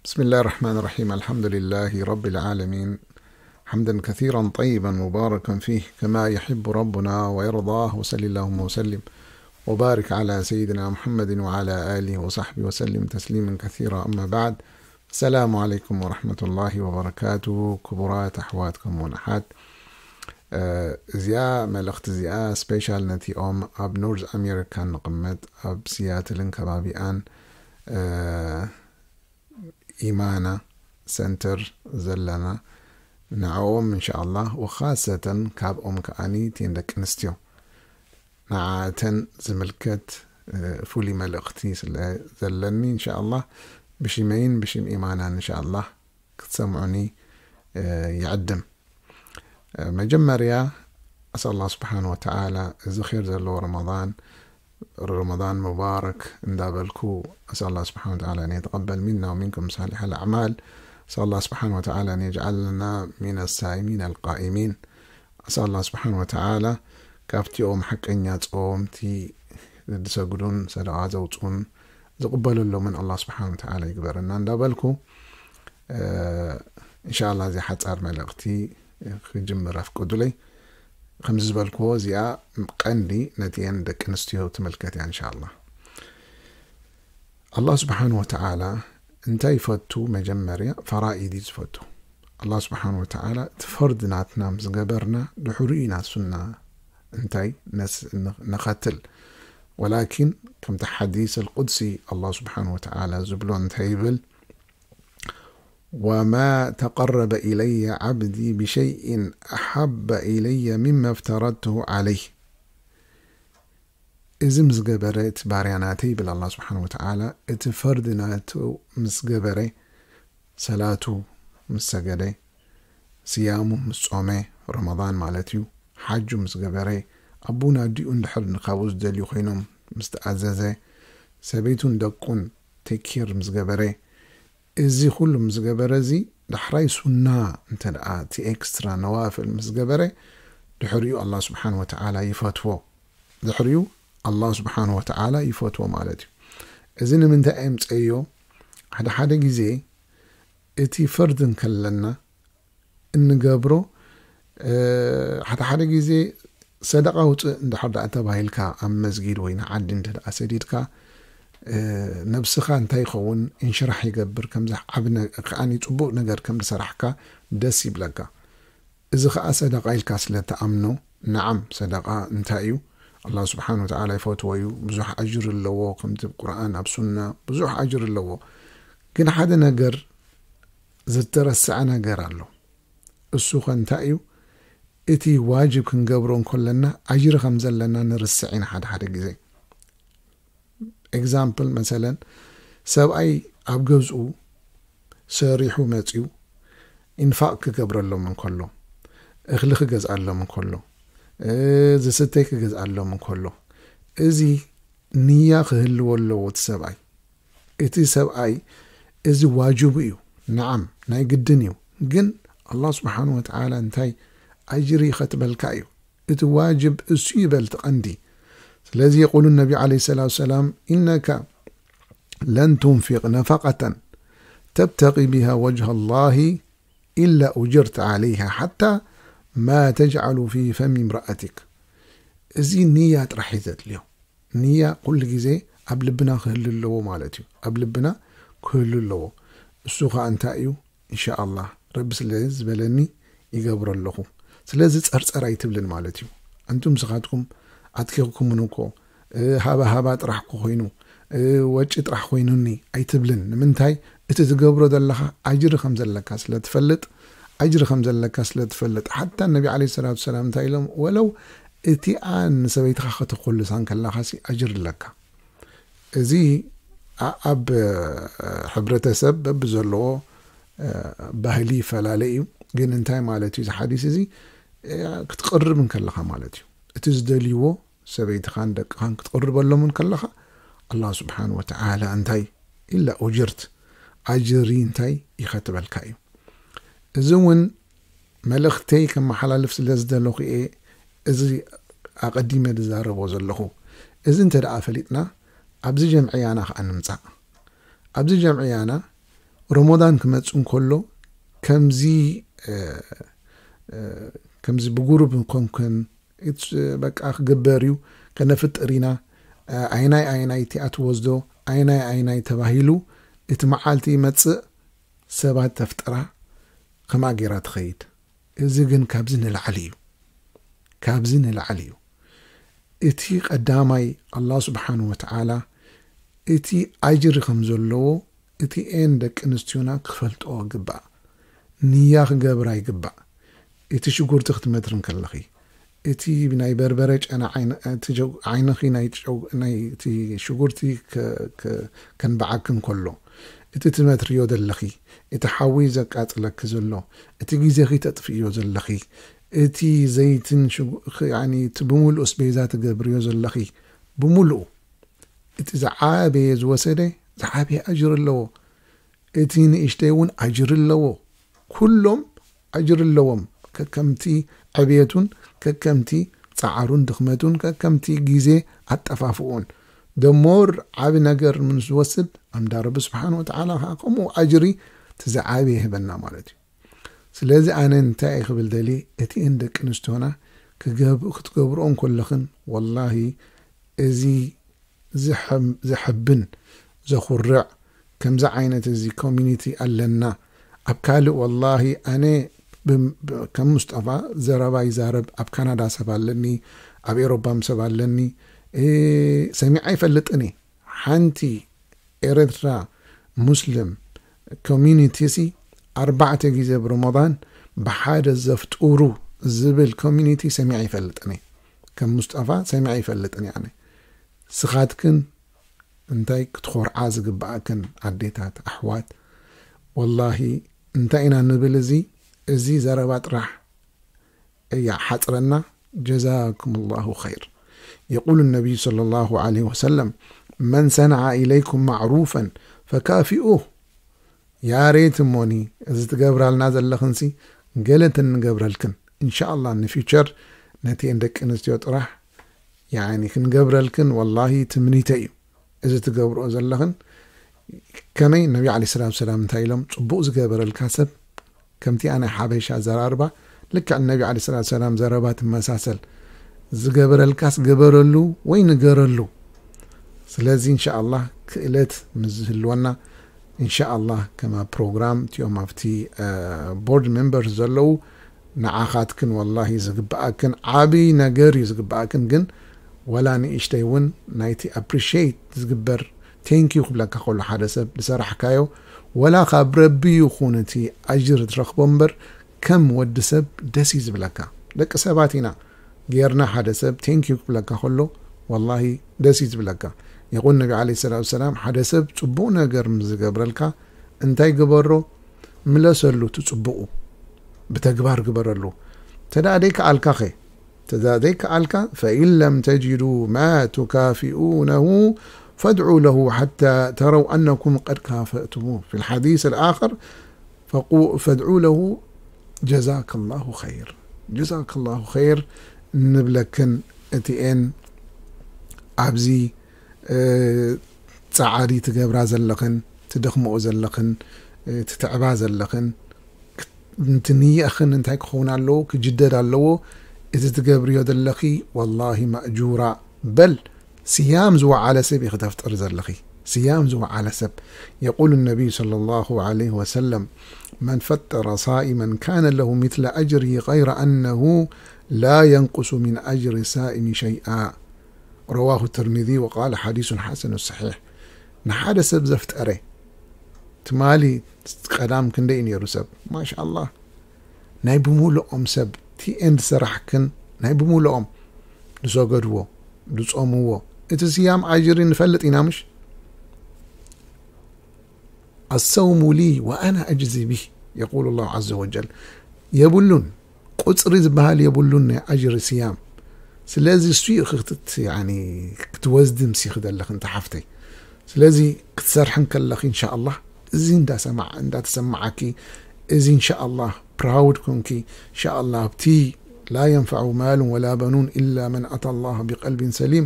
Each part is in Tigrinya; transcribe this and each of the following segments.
بسم الله الرحمن الرحيم. الحمد لله رب العالمين. حمدا كثيرا طيبا مباركا فيه كما يحب ربنا ويرضاه. وصل اللهم وسلم وبارك على سيدنا محمد وعلى آله وصحبه وسلم تسليما كثيرا. أما بعد. السلام عليكم ورحمة الله وبركاته. ክቡራት ኣሕዋት ከምኡውን ኣሓት፣ እ፣ እዚኣ መልእኽቲ እዚኣ ስፔሻል ነቲኦም ኣብ ኖርዝ ኣሜሪካ ንቕመጥ፣ ኣብ ሲያትልን ከባቢኣን፣ እ፣ ኢማና ሰንተር ዘለና ንዕኦም እንሻኣላህ፣ ወኻሰተን ካብኦም ከኣኒ እተን ደቂ ኣንስትዮ ንዓተን ዝምልከት፣ እ፣ ፍሉይ መልእኽቲ ስለ ዘለኒ እንሻኣላህ ብሽመይን ብሽም ኢማናን እንሻኣላህ ክትሰምዑኒ፣ እ፣ ይዕድም። እ፣ መጀመርያ ኣስኣል ኣላህ ስብሓን ወተዓላ እዚ ኼር ዘለዎ ረመዳን፣ ረመዳን ሙባረክ እንዳበልኩ ኣስኣል ኣላህ ስብሓን ወተዓላ ኣን የተቀበል ሚና ወሚንኩም ሳሊሕ ኣልኣዕማል። ኣስኣል ኣላህ ስብሓን ወተዓላ ኣን የጅዓልና ሚን ኣሳኢሚን ኣልቃኢሚን። ኣስኣል ኣላህ ስብሓን ወተዓላ ካብቲኦም ሓቀኛ ጾምቲ ዝሰግዱን ሰደቓ ዘውፅኡን ዝቕበለሎምን ኣላህ ስብሓን ወተዓላ ይግበረና እንዳበልኩ፣ እ፣ እንሻኣላህ እዚ ሓጻር መልእኽቲ ክጅምር ኣፍቅዱለይ። ከምዚ ዝበልክዎ እዚኣ ቀንዲ ነቲአን ደቂ ኣንስትዮ ትምልከት እያ እንሻኣላህ። ኣላህ ስብሓን ወተዓላ እንታይ ይፈቱ? መጀመርያ ፈራኢድ እዩ ዝፈቱ። ኣላህ ስብሓን ወተዓላ እቲ ፈርድ ናትና ምስ ገበርና ድሕሩ ኢና ሱና እንታይ ነስ-፣ ን-፣ ንኸትል። ወላኪን ከምቲ ሓዲስ ኣልቁድሲ ኣላህ ስብሓን ወተዓላ ዝብሎ እንታይ ይብል? وما تقرب إلي عبدي بشيء أحب إلي مما افترضته عليه. እዚ ምስ ገበረ እቲ ባርያ ናተይ ይብል ኣላህ ስብሓን ወተዓላ፣ እቲ ፈርድ ናቱ ምስ ገበረ፣ ሰላቱ ምስ ሰገደ፣ ስያሙ ምስ ጾመ፣ ረመዳን ማለት እዩ፣ ሓጁ ምስ ገበረ፣ ኣቡን ኣዲኡ እንድሕር ካብኡ ዝደልዩ ኮይኖም ምስ ተኣዘዘ፣ ሰበይቱን ደቁን ቴክ ኬር ምስ ገበረ፣ እዚ ኩሉ ምስ ገበረ፣ እዚ ዳሕራይ ሱና እንተ ደኣ እቲ ኤክስትራ ነዋፍል ምስ ገበረ፣ ድሕሪኡ ኣላህ ስብሓን ወተዓላ ይፈትዎ። ድሕሪኡ ኣላህ ስብሓን ወተዓላ ይፈትዎ ማለት እዩ። እዚ ንምንታይ ኣምፀዮ? ሓደ ሓደ ግዜ እቲ ፈርድ እንከለና እንገብሮ፣ እ፣ ሓደ ሓደ ግዜ ሰደቃ ውፅእ እንድሕር ደኣ ተባሂልካ ኣብ መስጊድ ወይ ንዓዲ እንተ ደኣ ሰዲድካ፣ እ፣ ነብስኻ እንታይ ይኸውን? እንሽራሕ ይገብር። ከምዚ ዓቢ ነ-፣ ከኣኒ ጽቡቕ ነገር ከም ዝሰራሕካ ደስ ይብለካ። እዚ ኸኣ ሰደቃ ኢልካ ስለ ትኣምኖ፣ ነዓም፣ ሰደቃ እንታይ እዩ? ኣላህ ስብሓን ወተዓላ ይፈትዎ እዩ። ብዙሕ ኣጅር ኣለዎ። ከምቲ ኣብ ቁርኣን፣ ኣብ ሱና ብዙሕ ኣጅር ኣለዎ። ግን ሓደ ነገር ዝተረስዐ ነገር ኣሎ። እሱ ኸ እንታይ እዩ? እቲ ዋጅብ ክንገብሮ እንከለና ኣጅሪ ከም ዘለና ንርስዕ ኢና ሓደ ሓደ ግዜ። ኤግዛምፕል መሰለን፣ ሰብኣይ ኣብ ገዝኡ ሰሪሑ መፅዩ ኢንፋቅ ክገብረሎም እንከሎ፣ እኽሊ ክገዝኣሎም እንከሎ፣ እ፣ ዝስተይ ክገዝኣሎም እንከሎ፣ እዚ ንያ ክህልዎ ኣለዎ እቲ ሰብኣይ። እቲ ሰብኣይ እዚ ዋጅቡ እዩ። ነዓም፣ ናይ ግድን እዩ። ግን ኣላህ ስብሓን ወተዓላ እንታይ ኣጅሪ ይኸትበልካ እዩ። እቲ ዋጅብ እሱ ይበል እቲ ቀንዲ። ስለዚ የቁሉ ነቢ ዓለይሂ ሰላቱ ሰላም፣ "ኢነከ ለን ቱንፊቅ ነፈቀተን ተብተቂ ቢሃ ወጅሃ ላሂ ኢላ ኡጅርተ ዓለይሃ ሓታ ማ ተጅዓሉ ፊ ፈሚ እምረኣቲክ." እዚ ንያ ጥራሕ እዩ ዘድልዮ። ንያ ኩሉ ግዜ ኣብ ልብና ክህሉ ኣለዎ ማለት እዩ። ኣብ ልብና ክህሉ ኣለዎ። እሱ ኸኣ እንታይ እዩ? እንሻኣላህ፣ ረቢ ስለ ዝበለኒ ይገብሮ ኣለኹ። ስለዚ ጸርጸር ኣይትብልን ማለት እዩ። ኣንቱም ንስኻትኩም ኣትኪኽኩምን እኮ፣ እ፣ ሃባ ሃባ ጥራሕ እኮ ኮይኑ፣ እ፣ ወጪ ጥራሕ ኮይኑኒ ኣይትብልን። ንምንታይ? እቲ ትገብሮ ዘለኻ ኣጅሪ ከም ዘለካ ስለ ትፈልጥ፣ ኣጅሪ ከም ዘለካ ስለ ትፈልጥ። ሓታ ነቢ ዓለይሂ ሰላቱ ሰላም እንታይ ኢሎም? "ወለው እቲኣ ንሰበይትኻ ከተኮልሳ እንከለኻሲ ኣጅሪ ኣለካ።" እዚ ኣ-፣ ኣብ፣ እ፣ ሕብረተሰብ በብዘለዎ፣ እ፣ ባህሊ ይፈላለ እዩ። ግን እንታይ ማለት እዩ እዚ ሓዲስ እዚ? እ፣ ክትቕርብ እንከለኻ ማለት እዩ። እቲ ዝደልይዎ ሰበይትኻን ደቅኻን ክትቕርበሎም እንከለኻ፣ ኣላህ ስብሓን ወተዓላ እንታይ ኢላ ኡጅርት፣ ኣጅሪ እንታይ ይኸትበልካ እዩ። እዚ እውን መልእኽተይ ከመሓላልፍ ስለ ዝደለኹ እየ እዚ ኣቐዲመ ዝዛረቦ ዘለኹ። እዚ እንተ ደኣ ፈሊጥና፣ ኣብዚ ጀምዕያና ኸኣ ንምጻእ። ኣብዚ ጀምዕያና ረመዳን ክመጽእ እንከሎ ከምዚ ከምዚ ብጉሩብ ኮንከን በቃ ክግበር እዩ፣ ከነፍጥር ኢና፣ ኣይናይ ኣይናይ እቲ ኣትወስዶ ኣይናይ ኣይናይ ተባሂሉ እቲ መዓልቲ ይመጽእ፣ ሰባት ተፍጥራ ከምኣ ገይራ ትኸይድ። እዚ ግን ካብዚ ንላዕሊ እዩ። ካብዚ ንላዕሊ እዩ። እቲ ቀዳማይ ኣላህ ስብሓን ወተዓላ እቲ ኣጅሪ ከም ዘለዎ እቲ ኤን ደቂ ኣንስትዮና ክፈልጥኦ ግባእ። ንያ ክገብራ ይግባእ። እቲ ሽጉርቲ ክትመትሪ እንከለኺ፣ እቲ ናይ በርበረ ጨና ዓይንኺ ናይቲ ሽጉርቲ ከንብዓኪ እንከሎ፣ እቲ ትመትርዮ ዘለኺ፣ እቲ ሓዊ ዘቃጽለኪ ዘሎ፣ እቲ ግዜኺ ተጥፍእዮ ዘለኺ፣ እቲ ዘይትን እቲ ብምሉእ ስቤዛ ትገብርዮ ዘለኺ ብምሉኡ፣ እቲ ዝዓበየ ዝወሰደ ዝዓበየ ኣጅር ኣለዎ። እቲ ንእሽተይ እውን ኣጅር ኣለዎ። ኩሎም ኣጅር ኣለዎም፣ ከከምቲ ዕብየቱን ከከምቲ ጻዕሩን ድኽመቱን ከከምቲ ግዜ ኣጠፋፍኡን። ደሞር ዓቢ ነገር ምስ ዝወስድ ኣምዳ ረቢ ስብሓን ወተዓላ ከዓ ከምኡ ኣጅሪ እቲ ዝዓበየ ይህበና ማለት እዩ። ስለዚ ኣነ እንታይ እየ ክብል ደልየ፣ እቲ እን ደቂ ኣንስትዮና ክትገብርኦ እንከለኽን፣ ወላሂ እዚ ዘሐብን ዘኹርዕ ከምዚ ዓይነት እዚ ኮሚኒቲ ኣለና። ኣብ ካልእ ወላሂ ኣነ ከም ሙስጠፋ ዘረባ ይዛረብ፣ ኣብ ካናዳ ሰብ ኣለኒ፣ ኣብ ኤሮፓም ሰብ ኣለኒ፣ ሰሚዓ ኣይፈልጥን እየ። ሓንቲ ኤረትራ ሙስሊም ኮሚኒቲ ሲ ኣርባዕተ ግዜ ብረመዳን ብሓደ ዘፍጥሩ ዝብል ኮሚኒቲ ሰሚዐ ይፈልጥን እየ። ከም ሙስጠፋ ሰሚዐ ይፈልጥን እየ ኣነ። ስኻትክን እንታይ ክትኾርዓ ዝግብኣክን ኣዴታት ኣሕዋት፣ ወላሂ እንታይ ኢና ንብል? እዚ እዚ ዘረባ ጥራሕ እያ ሓጽረና። جزاكم الله خير. يقول النبي صلى الله عليه وسلم: من صنع إليكم معروفا فكافئوه. ያሬት እሞኒ እዚ ትገብራልና ዘለኽንሲ ገለ እንተንገብረልክን እንሻኣላ ንፊውቸር ነቲ ደቂ ኣንስትዮ ጥራሕ ያኒ ክንገብረልክን ወላሂ ትምኒተ እዩ። እዚ ትገብርኦ ዘለኽን ከመይ ነቢ ዓለይሂ ሰላቱ ሰላም እንታይ ኢሎም? ጽቡቕ ዝገበረልካ ሰብ ከምቲ ኣነ ሓበሻ ዘራርባ ልክዕ ነቢ ዓለይሂ ሰላቱ ሰላም ዘረባ ትመሳሰል። ዝገበረልካስ ገበረሉ ወይ ንገረሉ። ስለዚ እንሻኣላህ ክእለት ምስ ዝህልወና እንሻኣላህ ከማ ፕሮግራም እቲኦም ኣብቲ ቦርድ ሜምበርስ ዘለዉ ንዓኻትክን ወላሂ ዝግብኣክን ዓብይ ነገር እዩ ዝግብኣክን። ግን ወላ ንእሽተይ እውን ናይቲ ኣፕሪሺየት ዝግበር ቴንኪዩ ክብለካ ከሎ ሓደ ሰብ ዝሰራሕካዮ ወላ ካብ ረቢ ይኹን እቲ ኣጅር ትረኽቦ እምበር ከም ወዲ ሰብ ደስ እዩ ዝብለካ። ደቂ ሰባት ኢና ጌርና ሓደ ሰብ ቴንኪዩ ክብለካ ከሎ ወላሂ ደስ እዩ ዝብለካ። የቁል ነቢ ዓለይሂ ሰላቱ ወሰላም ሓደ ሰብ ጽቡቕ ነገር ምስ ዝገብረልካ እንታይ ግበሮ? ምለሰሉ እቲ ጽቡቑ ብተግባር ግበረሉ። ተዳ ደይከኣልካ ኸ ተዳ ደይከኣልካ فإن لم تجدوا ما تكافئونه فادعوا له حتى تروا أنكم قد كافأتموه. في الحديث الآخر فادعوا له جزاك الله خير جزاك الله خير ንብለክን እቲኤን ኣብዚ ጻዕሪ ትገብራ ዘለኽን ትደኽምኦ ዘለኽን ትትዕባ ዘለኽን ንትንየእኽን እንታይ ክኸውን ኣለዎ? ክጅደድ ኣለዎ። እዚ ትገብርዮ ዘለኺ ወላሂ ማእጁራ በል ስያም ዝወዓለ ሰብ ኢኺ ተፍጥር ዘለኺ። ስያም ዝወዓለ ሰብ። يقول النبي صلى الله عليه وسلم: من فطر صائما كان له مثل أجره غير أنه لا ينقص من أجر الصائم شيئا. رواه الترمذي وقال حديث حسن صحيح. ንሓደ ሰብ ዘፍጠረ ትማሊ ቀዳም ክንደይ ነይሩ ሰብ ማሻኣላህ ናይ ብምልኦም ሰብ ቲ ኤንድ ሰራሕክን ናይ ብምልኦም ዝሰገድዎ ዝጾምዎ እቲ ስያም ኣጅሪ ንፈልጥ ኢና ምሽ الصوم لي وأنا أجزي به يقول الله عز وجل የብሉን ቁጽሪ ዝበሃል የብሉን ናይ ኣጅሪ ስያም ስለዚ እሱ እዩ ክትወስዲ ምሲኺ ዘለኽን ተሓፍተይ ስለዚ ክትሰርሕን ከለኺ እንሻ ኣላህ እዚ እንዳተሰማዓኪ እዚ እንሻ ኣላህ ፕራውድ ኮንኪ እንሻ ኣላህ ኣብቲ لا ينفع مال ولا بنون إلا من أتى الله بقلب سليم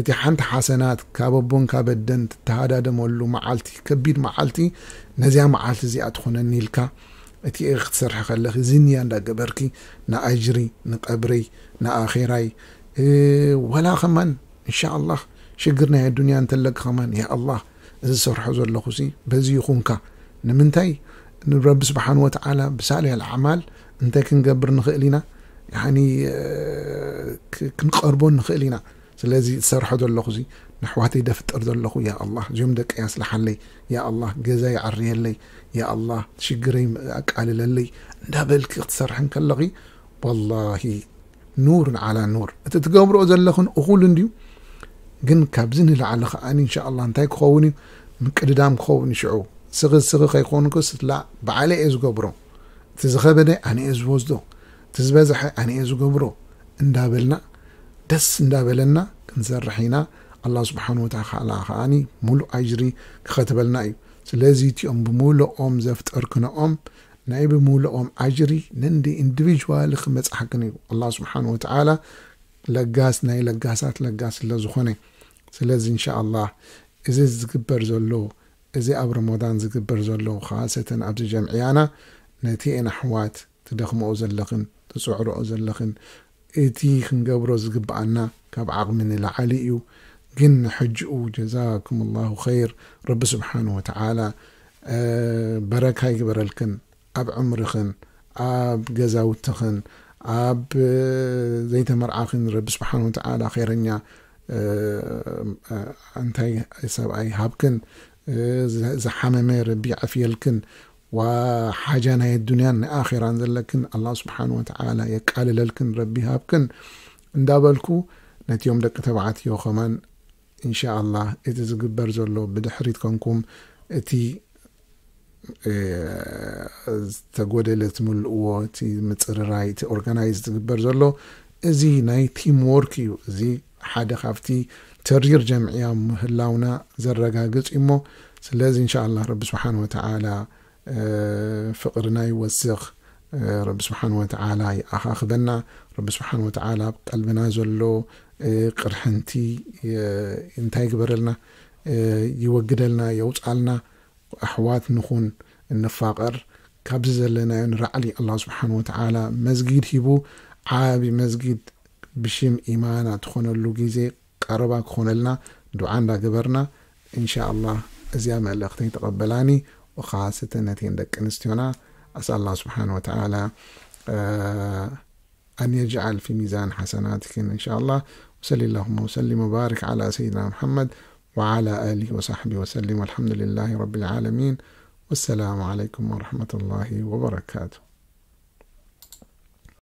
እቲ ሓንቲ ሓሰናት ካብ ኣቦን ካብ ኣደን ትተሃዳደመሉ መዓልቲ፣ ከቢድ መዓልቲ፣ ነዚያ መዓልቲ እዚኣ ትኾነኒ ኢልካ እቲ ክትሰርሒ ከለኺ ዝንያ እንዳገበርኪ ንኣጅሪ፣ ንቀብረይ፣ ንኣኼራይ፣ እ፣ ወላ ከማን እንሻ ኣላህ ሽግር ናይ ኣዱንያ እንተለኪ ከማን ያ ኣላህ እዚ ዝሰርሖ ዘለኹ ሲ በዚ ይኹንካ። ንምንታይ ንረቢ ስብሓን ወተዓላ ብሳልሕ ኣዕማል እንታይ ክንገብር ንኽእል ኢና? ያኒ፣ እ፣ ክ-፣ ክንቐርቦ ንኽእል ኢና። ስለዚ ዝሰርሖ ዘለኹ ዚ ንኣሕዋተይ ደፍጥር ዘለኹ ያ ኣላህ እዚኦም ደቂ ያስልሓለይ፣ ያ ኣላህ ገዛ ይዓርየለይ፣ ያ ኣላህ ሽግረይ ኣቃልለለይ እንዳበልኪ ክትሰርሒ እንከለኺ ወላሂ ኑር ዓላ ኑር። እቲ ትገብርኦ ዘለኽን እኹል እንድዩ፣ ግን ካብዚ ንላዕሊ ከዓኒ እንሻ ኣላህ እንታይ ክኸውን እዩ? ምቅድዳም ክኸውን እዩ። ሽዑ ስኺ ስኺ ከይኮንኩስ ላ ባዕለ እየ ዝገብሮ፣ እቲ ዝኸበደ ኣነ እየ ዝወስዶ፣ እቲ ዝበዝሐ ኣነ እየ ዝገብሮ እንዳበልና ደስ እንዳበለና ክንሰርሕ ኢና። ኣላህ ስብሓን ወተዓላ ከዓኒ ሙሉእ ኣጅሪ ክኸትበልና እዩ። ስለዚ እቲኦም ብምሉኦም ዘፍጠርክንኦም ናይ ብምሉኦም ኣጅሪ ነንዲ ኢንዲቪጅዋል ክመጽሓክን እዩ። ኣላህ ስብሓን ወተዓላ ለጋስ ናይ ለጋሳት ለጋስ ስለ ዝኾነ፣ ስለዚ እንሻ ኣላህ እዚ ዝግበር ዘሎ፣ እዚ ኣብ ረመዳን ዝግበር ዘሎ፣ ኻሰተን ኣብዚ ጀምዕያና ነቲ ኤን ኣሕዋት ትደኽምኦ ዘለኽን ትጽዕርኦ ዘለኽን፣ እቲ ክንገብሮ ዝግብኣና ካብ ዓቕሚ ንላዕሊ እዩ። ግን ንሕጅኡ ጀዛኩም ላሁ ኸይር፣ ረቢ ስብሓን ወተዓላ፣ እ፣ በረካ ይግበረልክን ኣብ ዕምርኽን፣ ኣብ ገዛውትኽን፣ ኣብ፣ እ፣ ዘይተመርዓኽን ረቢ ስብሓን ወተዓላ ኸይረኛ፣ እ፣ እ፣ እንታይ ሰብኣይ ሃብክን፣ እ፣ ዝ-፣ ዝሓመመ ረቢ ይዓፍየልክን፣ ዋ ሓጃ ናይ ኣዱንያን ናይ ኣኼራን ዘለክን ኣላህ ስብሓን ወተዓላ የቃልለልክን ረቢ ሃብክን እንዳበልኩ፣ ነቲኦም ደቂ ተባዕትዮ ኸማን እንሻ ኣላህ እቲ ዝግበር ዘሎ ብድሕሪት ኮንኩም እቲ፣ እ፣ ዝተጎደለ ትምልእዎ፣ እቲ ምጽርራይ፣ እቲ ኦርጋናይዝ ዝግበር ዘሎ እዚ ናይ ቲም ወርክ እዩ። እዚ ሓደ ካብቲ ተሪር ጀምዕያ ምህላውና ዘረጋግጽ እዩ እሞ፣ ስለዚ እንሻ ኣላህ ረቢ ስብሓን ወተዓላ፣ እ፣ ፍቕርና ይወስኽ፣ እ፣ ረቢ ስብሓን ወተዓላ ይኣኻኽበና፣ ረቢ ስብሓን ወተዓላ ኣብ ቀልብና ዘሎ፣ እ፣ ቅርሕንቲ፣ እ፣ እንታይ ግበረልና፣ እ፣ ይወግደልና፣ የውጻልና፣ ኣሕዋት ንኹን፣ እንፋቐር፣ ካብዚ ዘለናዮ ንላዕሊ ኣላህ ስብሓን ወተዓላ መስጊድ ሂቡ፣ ዓቢ መስጊድ ብሽም ኢማና ትኾነሉ ግዜ ቀረባ ክኾነልና ዱዓ እንዳገበርና፣ እንሻ ኣላህ እዚኣ መልእኽተይ ተቐበላኒ፣ ወኻሰተ ነተን ደቂ ኣንስትዮና። ኣስኣል ኣላህ ስብሓን ወተዓላ፣ እ፣ أن يجعل في ميزان حسناتكن إن شاء الله. وصلى اللهم وسلم وبارك على سيدنا محمد وعلى آله وصحبه وسلم، والحمد لله رب العالمين. والسلام عليكم ورحمة الله وبركاته.